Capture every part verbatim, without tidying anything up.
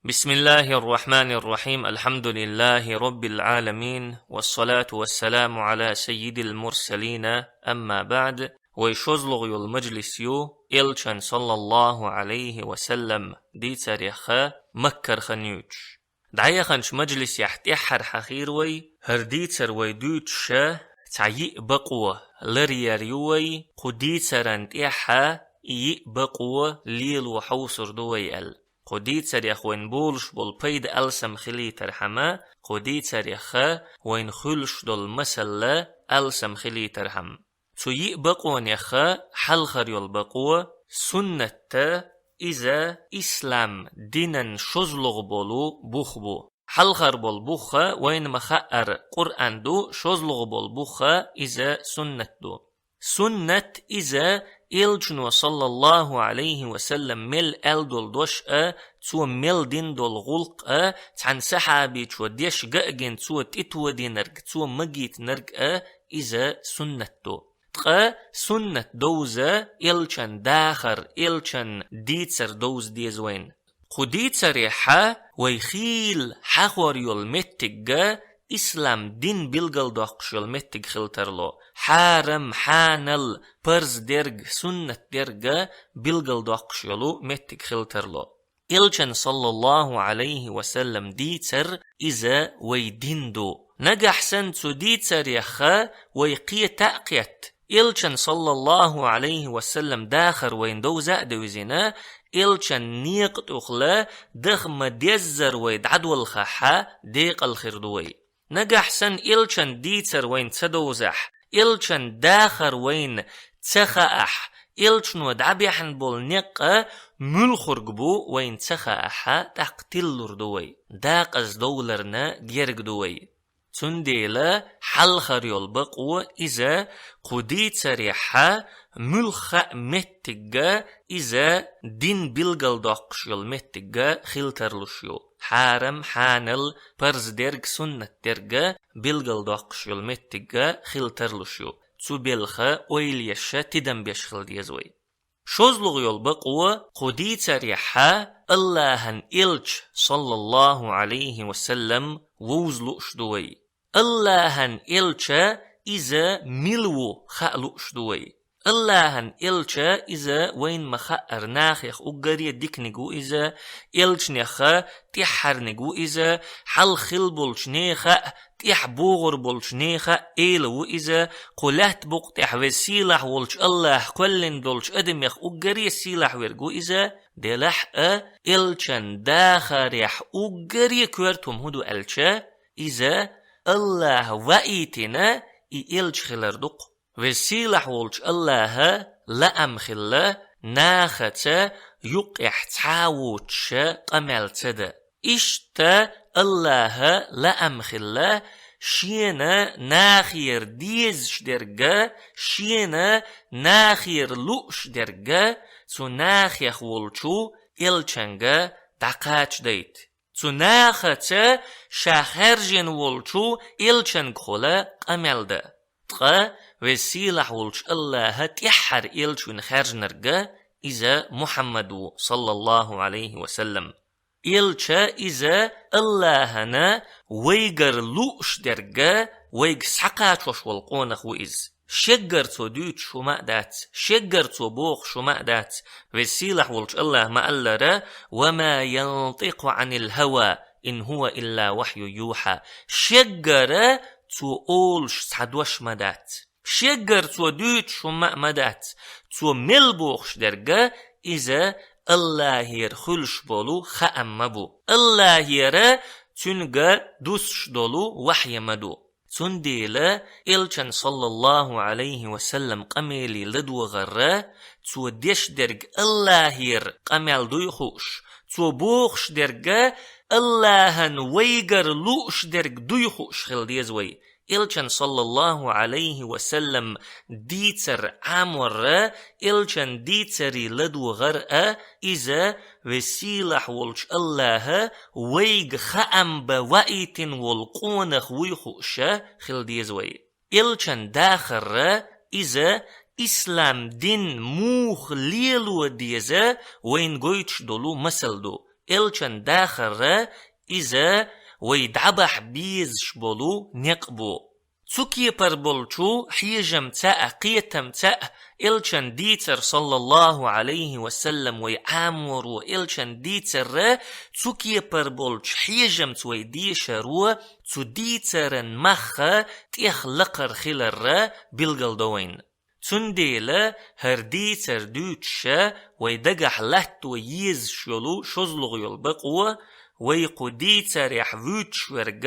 بسم الله الرحمن الرحيم. الحمد لله رب العالمين. والصلاة والسلام على سيد المرسلين. أما بعد. Вай шозлагӀа йола мажлис ю, Элчан, саллаллахӀу Ӏалайхи ва саллам, дийцарех Маккара хан юьйцуш. ДӀаяханчу мажлисехь тӀаьххьара хьахийра вай, хӀара дийцар вай дуьйцуш, цхьа йиъ бакъо ларъяр ю вай, кху дийцаран тӀехь и йиъ бакъо лело хьовсур ду вай аьлла. Кху дийцарех вайна болуш болу пайда алсам хилийтархьама, кху дийцарех вайна хуьлуш долу масалла алсам хилийтархьама. Цу йиъ бакъонех хьалхара йолу бакъо суннат, иза ислам динан шозлагӀа болу бух бу. Хьалхара болу бух вайна ма-хаъара Къуръан ду, шозлагӀа болу бух иза суннат ду. Суннат иза Элчано, саллаллахӀу Ӏалайхи ва саллам, мел аьлла долу дош а, цо мел дина долу гӀуллакх а, цхьана сахьабичо деш га а гина, цо тӀетодинарг, цо магийтинарг а, иза суннат ду. Ткъа суннат довза Элчан дахар, Элчан дийцар довза деза вайна. Кху дийцарехь вай хийла хьахор йолу меттигга ислам дин билгалдоккхуш йолу меттиг хила тарло. Хьарам, хьанал, парз дерг, суннат дерг билгалдоккхуш йолу меттиг хила тарло. Элчан, саллаллахӀу Ӏалайхи ва саллам, дийцар иза вай дин ду. Нагахь санна цу дийцарех вай кхета а кхетта, Элчан, саллаллахӀу Ӏалайхи ва саллам, дахар вайна довза а девзина, Элчан некъа тӀехула даха ма-деззара вай дӀадолхахь, декъал хир ду вай. Нагахь санна Элчан дийцар вайна ца довзахь, Элчан дахар вайна ца хаахь, Элчано дӀабаьхьна болу некъ муьлхарг бу вайна ца хаахь, тӀаккха тиллур ду вай, декъаза довларна герга ду вай. Цундела хьалхара йолу бакъо иза, кху дийцарехь муьлхха хаьа меттигга иза дин билгалдоккхуш йолу меттигга хила тарлуш ю. Хьарам, хьанал, парз дерг, суннат дерг билгалдоккхуш йолу меттигга хила тарлуш ю. Цу белха ойла еш, тидам беш хила деза вай. ШозлагӀа йолу бакъо, кху дийцарехь АллахӀан Элча, саллаллахӀу Ӏалайхи ва саллам, вовза лууш ду вай. АллахӀан Элча иза мила ву хаа лууш ду вай. АллахӀан Элча иза вайна ма-хаъара нахех уггаре диканиг ву иза, элчанех тӀаьххьарниг ву иза, хьалха хилла болчу нехан а, тӀаьхьа богӀур болчу нехан а эла ву иза, кху лаьтта букъа тӀехь Веза-Сийлахь волчу АллахӀа кхоьллина долчу адамех уггаре сийлахь верг ву иза, делахь а, элчан дахарехь уггаре коьрта хӀума хӀун ду аьлча, иза АллахӀа ваийтина и элча хилар ду-кх. Веза-Сийлахь волчу АллахӀа лаам хилла, нахаца юккъехь цхьа а воцуша къамел ца дан. Иштта АллахӀа лаам хилла, шена нахера дезаш дерг, шена нахера лууш дерг цу нахех волчу элчанга дӀакхачадайта. Цу нахаца ша хаьржина волчу элчангахула къамел дан. Ткъа Веза-Сийлахь волчу АллахӀа тӀаьххьара элча вина хаьржинарг иза Мухьаммад ву, саллаллахӀу Ӏалайхи ва саллам. Элча иза АллахӀана вайгара лууш дерг вайга схьакхачош волу къонах ву иза. Шеггара цо дуьйцуш хӀума а дац, шеггара цо бохуш хӀума а дац. Веза-Сийлахь волчу АллахӀа ма-аллара: «Ва ма янтикъу Ӏанил хӀава, ин хӀува илла вахьюн юхьа». Шеггара цо олуш цхьа дош ма дац. Шеггара цо дуьйцуш хӀума а ма дац. Цо мел бохуш дерг иза АллахӀера хуьлуш болу хаам ма бу. АллахӀера цуьнга дуссуш долу вахьйа ма ду. Цундела элчан, саллаллахӀу Ӏалайхи ва саллам, къамеле ладогӀар, цо деш дерг АллахӀера къамел дуй хууш, цо бохуш дерг АллахӀан вайгара лууш дерг дуй хууш хила деза вай. Элчан, саллаллахӀу Ӏалайхи ва саллам, дийцар Ӏамор, элчан дийцаре ладогӀар а, иза Веза-Сийлахь волчу АллахӀа вайга хаам бан ваийтина волу къонах вуй хууш хила деза вай. Элчан дахар, иза ислам дин муха лело деза вайна гойтуш долу масал ду. Элчан дахар иза вай дӀабахьа безаш болу некъ бу. Цу кепара болчу хьежамца а, кхетамца а Элчан дийцар, саллаллаху Ӏалайхи ва саллам, вай Ӏаморо, Элчан дийцар, цу кепара болчу хьежамца вай дешаро, цу дийцаран мах тӀех лакхара хилар билгалдо вайна. Цундела хӀара дийцар дуьйцуша вай дагахь латто езаш йолу шозлагӀа йолу бакъо, вай кху дийцарехь вуьйцуш верг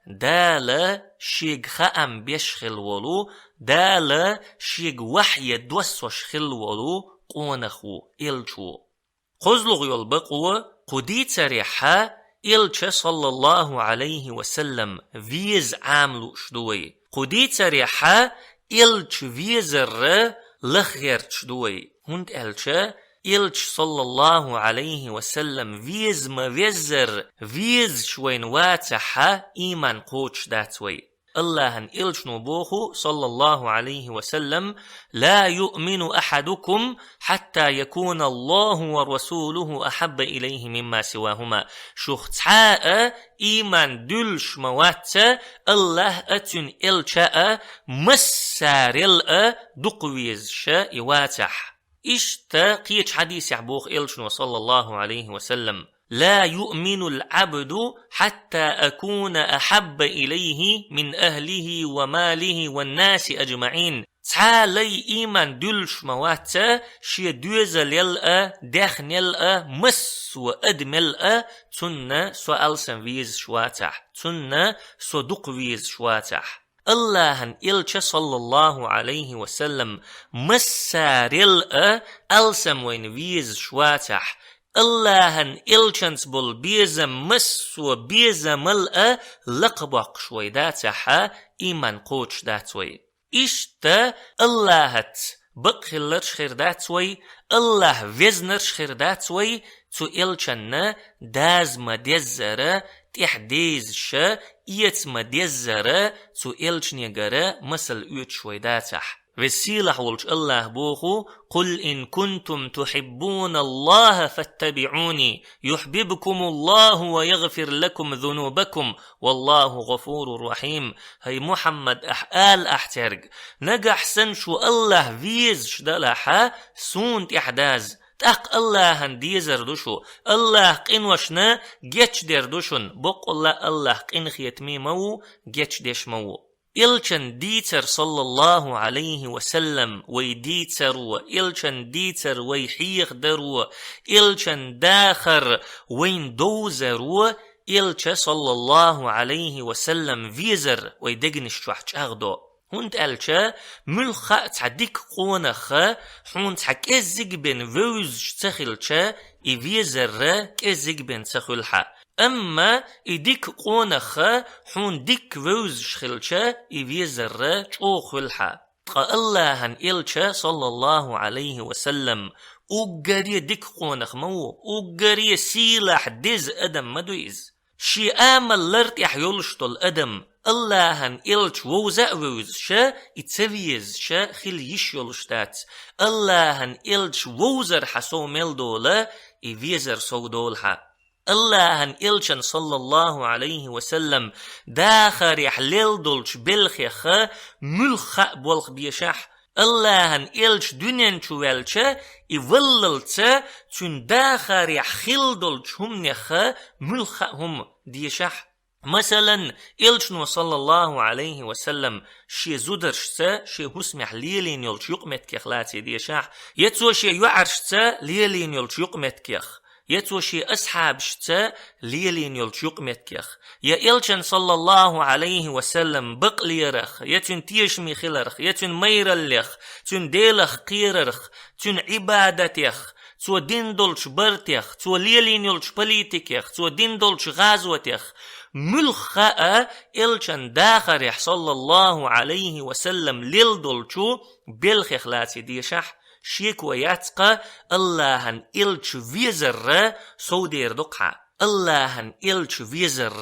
Дала шега хаам беш хилла волу, Дала шега вахье доссош хилла волу къонах ву, элча ву. КхозлагӀа йолу бакъо, кху дийцарехь элча, саллаллаху Ӏалайхи ва саллам, веза Ӏамалуш ду вай. Кху дийцарехь элча везар лахгӀерташ ду вай. ХӀунда аьлча элча, саллаллаху Ӏалайхи ва саллам, веза ма веззара, везаш вайна вацахь, ийман кхочуш дац вай. Аллахьан элчано боху, саллаллаху Ӏалайхи ва саллам: «Ла юъмину ахьадукум хьатта якуна Аллаху ва расулуху ахьабба илайхи мимма сивахума». Шух цхьа а ийман дуьллуш ма вац, Аллахь а, цуьнан элча а массарел а дукха везаш и вацахь. Иштта кхечу хьадисехь боху элчано, саллаллаху Ӏалайхи ва саллам: «Ла юъмину ал-Ӏабду хьатта акуна ахьабба илайхи мин ахлихи ва малихи ван наси аджмаӀин». Цхьа лай ийман дуьллуш ма вац, шен доьзалел а, даьхнел а, массо а адамел а цунна со алсам везаш вацахь, цунна со дукха везаш вацахь. Аллахьан элча, саллаллаху Ӏалайхи ва саллам, массарел а алсам вайна везаш вацахь, Аллахьан элчанца болу безам массо безамал а лакхабоккхуш вай дацахь, ийман кхочуш дац вай. Иштта Аллахьаца бакъ хилларш хир дац вай, Аллахь везнарш хир дац вай, цу элчанна даза ма деззара, тӀехь дезаша, эца ма деззара, цу элчанегара масал оьцуш вай дацахь. Веза-сийлахь волчу Аллахь боху: «Къул ин кунтум тухьиббуна Аллаха фаттабиӀуни, юхьбибкуму Аллаху ва ягъфир лакум зунубакум, валлаху гъафурур рахьим». ХӀай Мухьаммад, ахь ала ахь цаьрга: «Нагахь санна шу Аллахь везаш далахь, суна тӀехь даза. ТӀаккха Аллахьан дезар ду шу. Аллахь къиношна гечдер ду шуна. Боккъалла Аллахь къинхетаме ма ву, гечдеш ма ву». Элчан дийцар, саллаллаху Ӏалайхи ва саллам, вай дийцаро, элчан дийцар вай хьехадаро, элчан дахар вайна довзаро, элча, саллаллаху Ӏалайхи ва саллам, везар вай дегнаш чохь чӀагӀдо. ХӀунда аьлча муьлхха а цхьа дика къонах хьуна цхьа кӀеззиг бен вевзаш ца хилча, и везар кӀеззиг бен ца хуьлу хьан. Амма и дика къонах хьуна дика вевзаш хилча, и везар чӀогӀа хуьлу хьан. Ткъа Аллахьан элча, саллаллаху Ӏалайхи ва саллам, уггаре дика къонах ма ву, уггаре сийлахь, деза адам ма ду иза. Шен амал лар тӀехь йолуш долу адам Аллахьан элча вовза а вевзаша, и ца везаша хила йиш йолуш дац. Аллахьан элча вовзар хьан сов мел дола, и везар сов долу хьан. Аллахьан элчан, саллаллаху Ӏалайхи ва саллам, дахарехь лел долчу белхеха муьлхха а болх бешахь, Аллахьан элча дуьнен чу ваьлча, и валлалца цуьнан дахарехь хилла долчу хӀуманеха муьлхха а хӀума дешахь. Масалан, элчано, саллаллаху Ӏалайхи ва саллам, шен зударшца, шен хӀусамехь лелийна йолчу юкъаметтигех лаций дешахь, я цо шен йоӀаршца лелийна йолчу юкъаметтигех, я цо шен асхьабашца лелийна йолчу юкъаметтигех, я элчан, саллаллаху Ӏалайхи ва саллам, бакълерах, я цуьнан тешаме хиларх, я цуьнан майраллех, цуьнан Делах кхерарх, цуьнан Ӏибадатех, цо дина долчу бартех, цо лелийна йолчу политикех, цо дина долчу гӀазотех, муьлхха а элчан дахарехь, саллаллаху Ӏалайхи ва саллам, лел долчу белхех лаций дешахь, шеко яц-кха, Аллахьан элча везар совдер ду-кх хьан. Аллахьан элча везар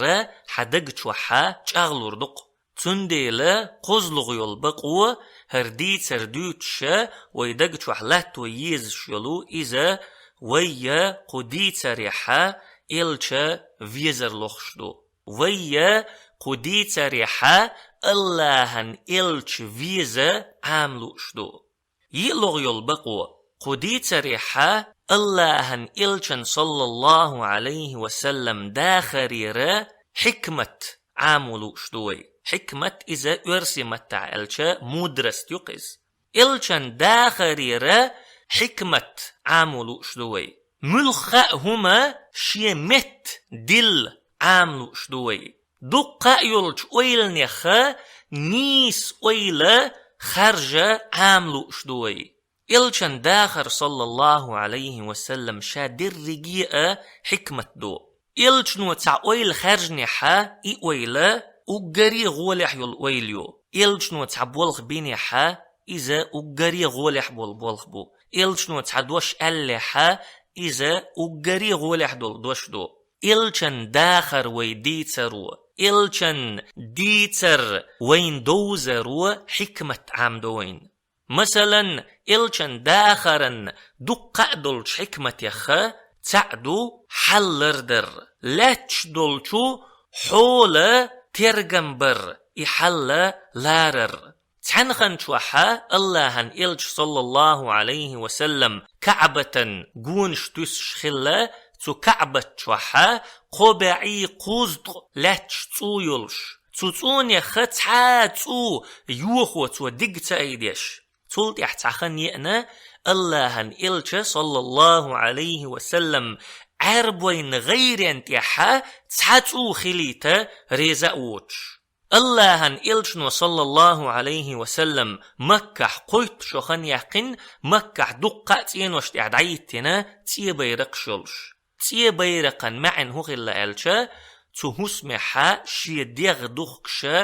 хьан даг чохь чӀагӀлур ду-кх. Цундела кхозлагӀа йолу бакъо, хӀара дийцар дуьйцуша вай даг чохь латто езаш йолу иза, вай я кху дийцарехь элча везар лохуш ду. Вайя кху дийцарехьа Аллахьан элча веза Ӏамалуш ду. ЙиълагӀа йолу бакъо, кху дийцарехьа Аллахьан элчан, саллаллаху Ӏалайхи ва саллам, дахарера хьикмат Ӏамалуш ду вай. Хьикмат иза оьрсийн маттахь аьлча мудрость ю-кх иза. Элчан дахарера хьикмат Ӏамалуш ду вай. Муьлхха а хӀума шен метта дилла Ӏамалуш ду вай. Дуккха а йолчу ойланеха нийса ойла харжа Ӏамалуш ду вай. Элчан дахар, саллаллаху Ӏалайхи ва саллам, ша дерриге а хьикмат ду. Элчано цхьа ойла хаьржинехьа, и ойла уггаре а гӀолехь йолу ойла ю. Элчано цхьа болх бинехьа, иза уггаре а гӀолехь болу болх бу. Элчано цхьа дош аьллехьа, иза уггаре а гӀолехь долу дош ду. Элчан дахар вай дийцаро, элчан дийцар вайна довзаро хьикмат Ӏамадо вайна. Масалан, элчан дахаран дуккха а долчу хьикматеха цхьаъ ду хьал лардар, лаьтташ долчу хьола тергам бар, и хьал ларар. Цхьана хан чохьа Аллахьан элча, саллаллаху Ӏалайхи ва саллам, Каъбатан гонаш туьсуш хилла, цу Каъбат чохьа кхо бӀе кхузткъа лаьтташ цӀу йолуш. Цу цӀунеха цхьа а цӀу йохо цо диг ца айдеш. Цул тӀаьхьа цхьа хан еана, Аллахьан элча, саллаллаху Ӏалайхи ва саллам, Ӏаьрбойн гӀайрен тӀаьхьа цхьа цӀу хилийта реза а воцуш. Аллахьан элчано, саллаллаху Ӏалайхи ва саллам, Маккахь кхойтта шо хан яьккхина, Маккахь дуккха а цӀенош тӀехь дӀахӀиттина цӀе байракхаш йолуш. ЦӀе байракхан маьӀна хӀун хилла аьлча, цу хӀусамехьа шен дегӀ духкуша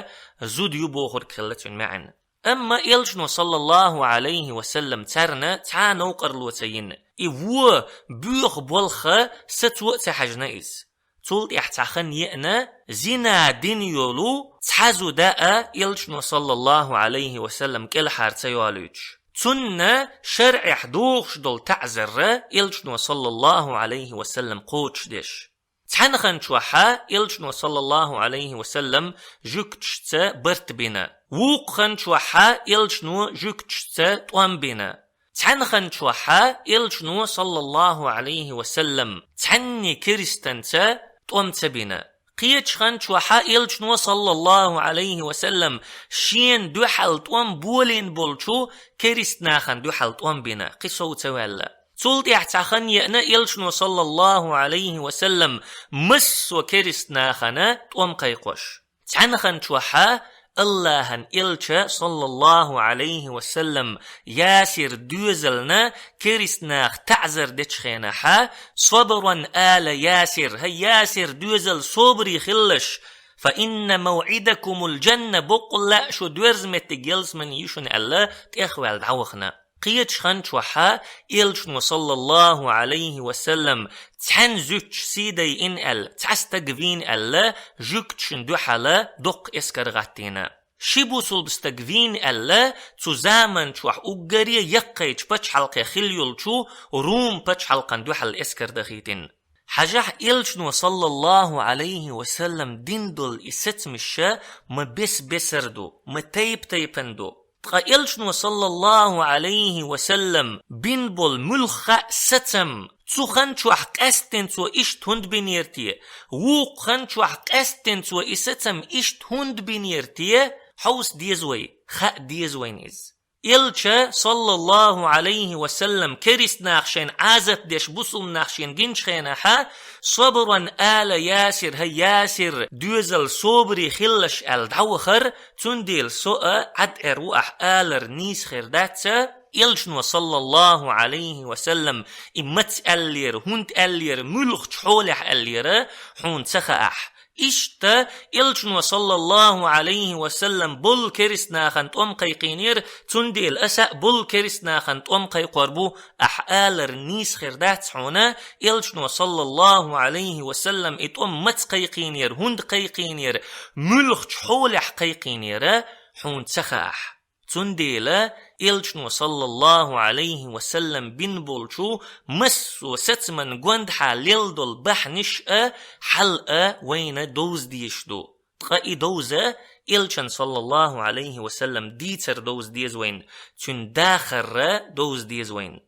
зуда ю бохург хилла цуьнан маьӀна. Амма элчано, саллаллаху Ӏалайхи ва саллам, царна цхьа а новкъарло ца йина. И вон боьха болх сацо а ца хьаьжна иза. Цул тӀаьхьа цхьа хан еана, зина дина йолу цхьа зуда а элчано, саллаллаху Ӏалайхи ва саллам, кӀелхьара ца йолуьйтуш. Цунна шарӀехь дохуш долу таӀзар а элчано, саллаллаху Ӏалайхи ва саллам, кхочушдеш. Цхьана хан чохьа элчано, саллаллаху Ӏалайхи ва саллам, жуьгташца барт бина. Вукху хан чохьа элчано жуьгташца тӀом бина. Цхьана хан чохьа элчано, саллаллаху Ӏалайхи ва саллам, цхьанне керстанца тӀом ца бина. Кхечу хан чохьа элчано, саллаллаху Ӏалайхи ва саллам, шена дуьхьал тӀом болийна болчу керстанахана дуьхьал тӀом бина, кхин сов ца ваьлла. Цул тӀаьхьа цхьа хан еана элчано, саллаллаху Ӏалайхи ва саллам, массо а керстанахана тӀом кхайкхош. Цхьана хан чохьа Аллахьан элча, саллаллаху Ӏалайхи ва саллам, Ясир доьзална керстанаха таӀзар дечу хенахьа: «Сабран, ала Ясир, хӀай Ясир доьзал, собаре хилалаш, фа инна мавӀидакумул жанна, баккъалла а шун доьрзу меттиг ялсамани ю шуна», — аьлла, тӀехваьлла дӀавахана. Кхечу хан чохьа элчано, саллаллаху Ӏалайхи ва саллам, цхьаьна зуьтча сий дайина аьлла, цхьа стаг вийна аьлла, жуьгташна дуьхьала доккха эскар гӀаттийна. Ши бусулба стаг вийна аьлла, цу заман чохь уггаре а яккхайчу пачхьалкхе хилла йолчу Рум пачхьалкхана дуьхьал эскар дахийтина. Хьажахь, элчано, саллаллаху Ӏалайхи ва саллам, дина долу и сацамаш ма бес-бесара ду, ма тайп-тайпана ду. Ткъа элчано, саллаллаху Ӏалайхи ва саллам, бина болу муьлхха а сацам, цу хан чохь къаьсттина цо иштта хӀунда бинера те, вукху хан чохь къаьсттина цо и сацам иштта хӀунда бинера те, хьовса деза вай, хаа деза вайна иза. Элча, саллаллаху Ӏалайхи ва саллам, керист нах шайна Ӏазап деш, бусулба нах шена гинчу хенахьа: «Сабран, ала Ясир, хӀай Ясир доьзал, собаре хилалаш», — аьлла дӀавахара, цундела со а Ӏад Ӏер ву ахь алар нийса хир дац. Элчано, саллаллаху Ӏалайхи ва саллам, и маца аьллера, хӀунда аьллера, муьлхачу хьолехь аьллера, хьуна ца хаахь. Иштта, элчано, саллаллаху Ӏалайхи ва саллам, болу керист нахана тӀом кхайкхийнера, цундела аса а болу керист нахана тӀом кхайкхор бу, ахь алар нийса хир дац хьуна, элчано, саллаллаху Ӏалайхи ва саллам, и тӀом маца кхайкхийнера, хӀунда кхайкхийнера, муьлхачу хьолехь кхайкхийнера, хьуна ца хаахь. Цундела Элчано, саллаллаху Ӏалайхи ва саллам, бина болчу массо а сацаман гондахьа лелла долу бахьанаш а, хьал а вайна довза дезаш ду. Ткъа и довза Элчан, саллаллаху Ӏалайхи ва саллам, дийцар довза деза вайна, цуьнан дахар довза деза вайна.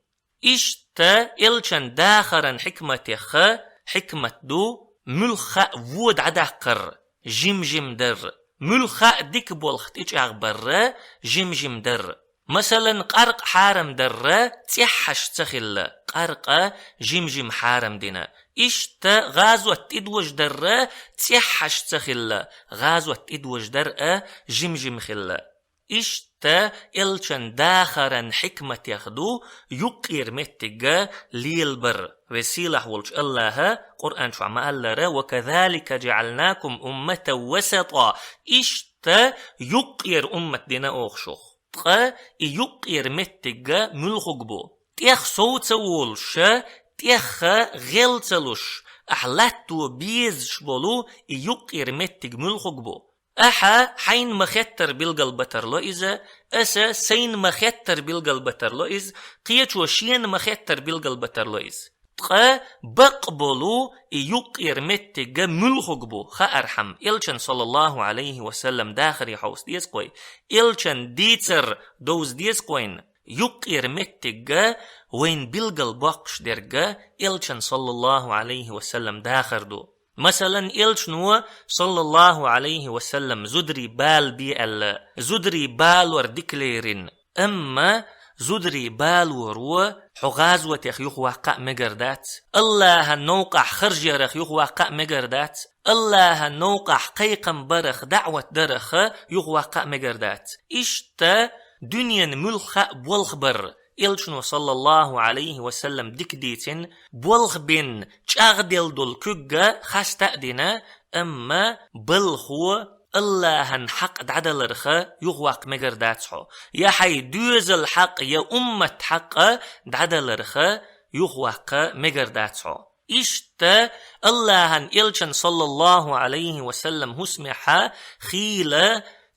Иштта Элчан дахаран хьикматех хьикмат ду муьлхха а вон дӀадаккхар, жим-жим дар, муьлхха а дика болх тӀечӀагӀбар, жим-жим дар. Масалан, къаркъа хьарам дар цӀеххьаш ца хилла, къаркъа жим-жим хьарам дина. Иштта гӀазот тӀедожадар цӀеххьаш ца хилла, гӀазот тӀедожадар а жим-жим хилла. Иштта Элчан дахаран хьикматех ду юккъера меттиг лелабар. Веза-сийлахь волчу АллахӀа Къуръан чохь ма-аллара: «Ва казалика жаӀалнакум умматан васата», иштта юккъера уммат дина оха шух. Ткъа и юккъера меттиг муьлхуг бу? ТӀех сов ца волуш, тӀех гӀел ца луш, ахь латто безаш болу и юккъера меттиг муьлхуг бу? Ахьа хьайна ма-хеттара билгалбатарло иза, аса сайна ма-хеттара билгалбатарло иза, кхечо шена ма-хеттара билгалбатарло иза. Ткъа бакъболу и юккъера меттиг муьлхуг бу, хаархьама, Элчан, саллаллаху Ӏалайхи ва саллам, дахаре хьовса деза-кх вай, Элчан дийцар довза деза-кх вайна, юккъера меттиг вайна билгалбоккхуш дерг Элчан, саллаллаху Ӏалайхи ва саллам, дахар ду. Масалан, Элчано, саллаллаху Ӏалайхи ва саллам, зударий бала бе аьлла, зударий балор дика лерина. Амма зударий балоро хьо гӀазотех юхаваккха а мегар дац, АллахӀан новкъахь харж ярах юхаваккха а мегар дац, АллахӀан новкъахь кхайкхам барах, даӀват дарах юхаваккха а мегар дац. Иштта дуьненан муьлхха а болх бар, Элчано, саллаллаху Ӏалайхи ва саллам, дика дийцина, болх бен чӀагӀделла долу куьг хаста а дина, амма балхо АллахӀан хьакъ дӀадаларх юхаваккха мегар дац хьо, я хьайн доьзал хьакъ, я уммат хьакъ дӀадаларх юхаваккха мегар дац хьо. Иштта АллахӀан Элчан, саллаллаху Ӏалайхи ва саллам, хӀусамехь хийла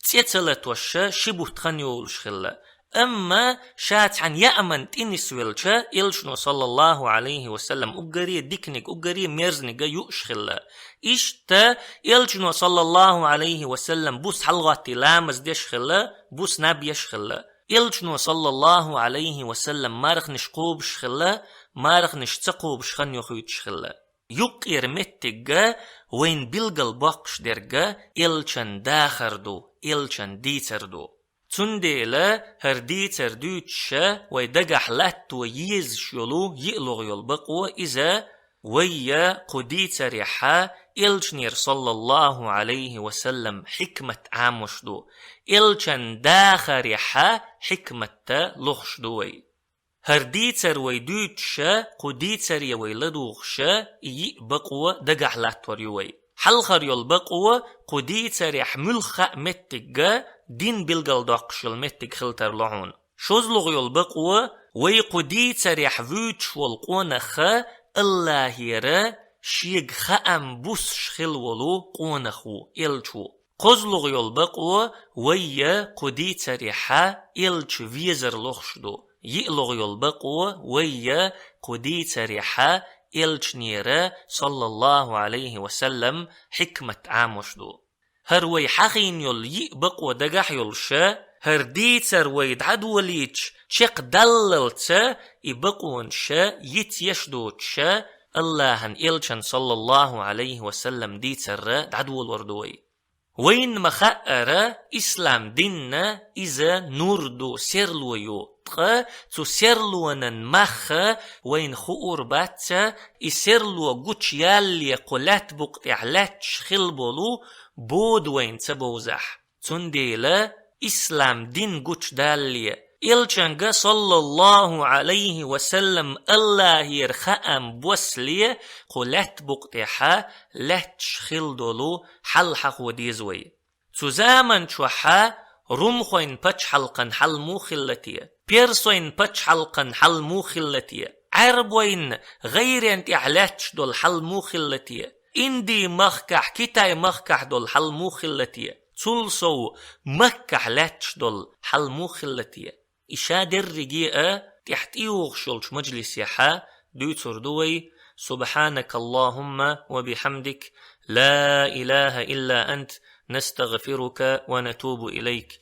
цӀе ца латош ши бутт хан йолуш хилла. Амма ша цхьана яаман тӀе нисвелча, Элчано, саллаллаху Ӏалайхи ва саллам, уггаре диканиг, уггаре мерзаниг юуш хилла. Иштта Элчано, саллаллаху Ӏалайхи ва саллам, бус хьалагӀоттий ламаз деш хилла, бус наб еш хилла. Элчано, саллаллаху Ӏалайхи ва саллам, марханаш кхобуш хилла, марханаш ца кхобуш хан юхуьйтуш хилла. Юккъера меттиг вайна билгалбоккхуш дерг Элчан дахар ду, Элчан дийцар ду. Цундела хӀара дийцар дуьйцуш вай дагахь латто езаш йолу йиълагӀа йолу бакъо иза: вай кху дийцарехь Элчанера, саллаллаху Ӏалайхи ва саллам, хьикмат Ӏамош ду, Элчан дахарехь хьикмат лохуш ду вай. ХӀара дийцар вай дуьйцуш, кху дийцаре вай ладугӀуш, и йиъ бакъо дагахь латтор ю вай. Хьалхара йолу бакъо кху дийцарехь муьлхха а меттиг дин билгалдоккхуш йолу меттиг хила тарло хьуна. ШозлагӀа йолу бакъо вай кху дийцарехь вуьйцуш волу къонах АллахӀера шега хаам буссуш хила волу къонах ву, элча ву. КхозлагӀа йолу бакъо вай кху дийцарехь элча везар лохуш ду. ЙиълагӀа йолу бакъо вай кху дийцарехь элчанера, саллаллаху Ӏалайхи ва саллам, хьикмат Ӏамош ду. ХӀара вай хьахийна йолу йиъ бакъо дагахь йолуш, хӀара дийцар вай дӀадолийча чекхдаллалца, и бакъонаш йицъеш доцуш, АллахӀан элчан, саллаллаху Ӏалайхи ва саллам, дийцар дӀадолор ду вай. Вайна ма-хаъара, ислам дин иза нур ду, серло ю. Ткъа цу серлонан мах вайна хуур бац, и серло гучуялале кху лаьтта букъа тӀехь лаьтташ хила болу бода вайна ца бовзахь. Цундела ислам дин гучудалале, элчанга, саллаллаху Ӏалайхи ва саллам, АллахӀера хаам боссале кху лаьтта букъа тӀехь лаьтташ хила долу хьал хьахо деза вай. Цу заман чохь румхойн пачхьалкхан хьал муха хилла те? Персойн пачхьалкхан хьал муха хилла те? Ӏаьрбойн гӀайрен тӀехь лаьтташ долу хьал муха хилла те? Инди-махкахь, Китай-махкахь долу хьал муха хилла те? Цул сов Маккахь лаьтташ долу хьал муха хилла те? И ша дерриге а тӀехьа тӀайогӀуш йолчу мажлисехьа дуьйцур ду вай: سبحانك اللهم وبحمدك، لا إله إلا أنت، نستغفرك ونتوب إليك.